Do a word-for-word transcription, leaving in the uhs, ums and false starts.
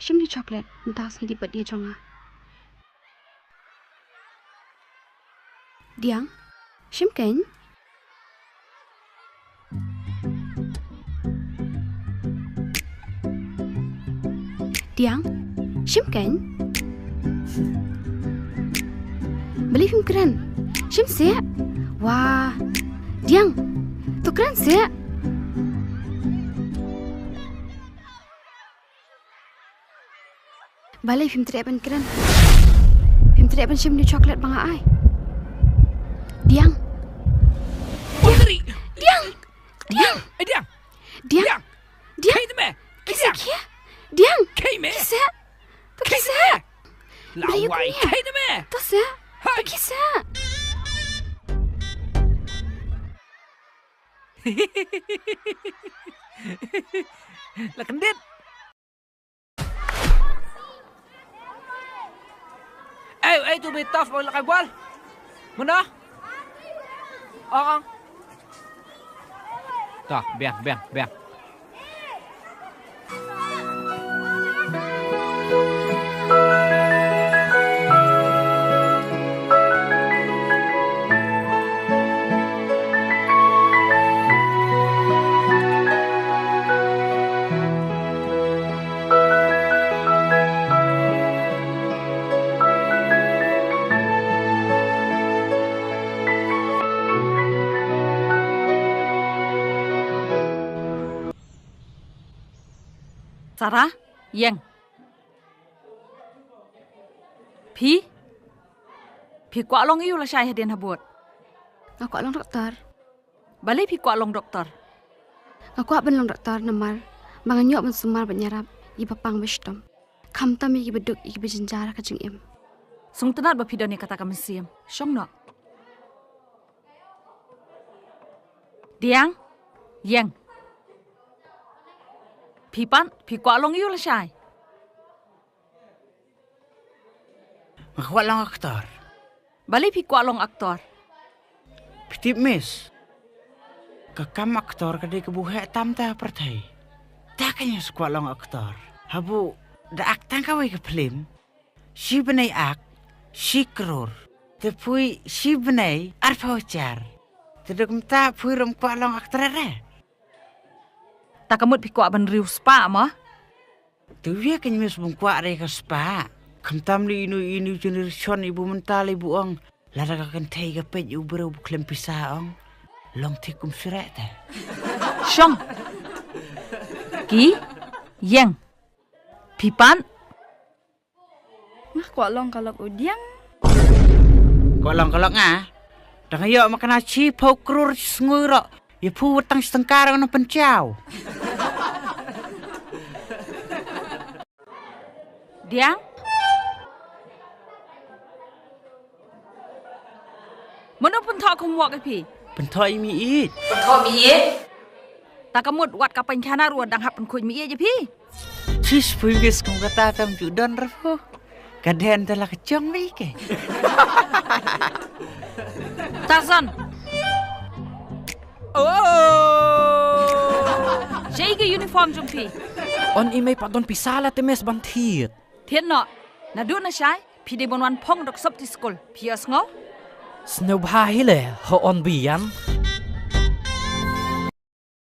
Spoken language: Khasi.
Shim ne chocolate, mynta ka sngi dei birthday jong nga. Diang, shim kein. Diang, shim kein. Balei phim kren? Shim seh. Wah. Diang, to kren seh. Balei phim treh ban kren? Phim treh ban shim ne chocolate ba nga ai. Diang. Putri. Diang. Diang. Eh, Diang. Diang. Diang. Diang. Khie te me. Khie seh. Diang. Khie me. Khie seh. To khie seh. Lawai. Khie te me. To seh. To khie seh. La kyndit. Ei, ei, tu bi taf ba la kai bol. Mano? Ong, ong. Ta, biang, biang, biang. Sara, ïeng. Phi? Phi kwah long aïu lashai hadien habud? Nga kwah long doktor. Balei phi kwah long doktor? Nga kwah ban long doktor namar ba ngan ïoh ban sumar bad ïarap ïa i ba pang ba shitom. Khamtam ïa ki ba duk, ïa ki ba jynjar ha ka jingim. Sngewtynnat ba phi don ïa kata ka mynsiem. Shong noh. Diang, ïeng. Phi pat, phi kwah long aïu lashai? Nga kwah long aktor. Balei phi kwah long aktor? Phi tip miss, ka kam aktor ka dei kaba heh tam ha pyrthei. Te kein nga kwah long aktor. Habu da ak tang kawei ka phlim, shi bnai ak, shi klur. Te phi shi bnai arphew hajar. Te da kumta phi ruh kwah long aktor re. Ta ka mut phi kwah ban riew spah mo? Te ïa kein miss, bym kwah re ka spah. Khamtam lei ino ino generation ibu mynta lei bu ong, lada ka kynthei ka peit ïa u briew bu khlem pisa ong, long thik kum syreh te. Shong. Ki, ïeng. Phi pat? Nga kwah long ka lok u Diang. Kwah long ka lok nga? Dang ïoh ma kane shiphew klur shi sngi ruh, ïa phi wat tang shi tyngka ruh ngan pynchaw. Diang? Mano pynthoh kumwok ïa phi? Pynthoh ïa i mei ïeit. Pynthoh mei ïeit? Ta ka mut wat ka pynkhana ruh dang hap pynkhuid mei ïeit ïa phi. Tis phi wis kum kata tam ju don ruh phi. Ka den te la ka jong mei ke. Tarzan. Oh. Shaei ka uniform jong phi? Yn i mei pat don pisa la te miss ban thied. Thied noh. Naduh nashai phi dei ban wan phong da ka sopti skul. Phi ïohsngew? Sngewbha hi leh, hooid biang.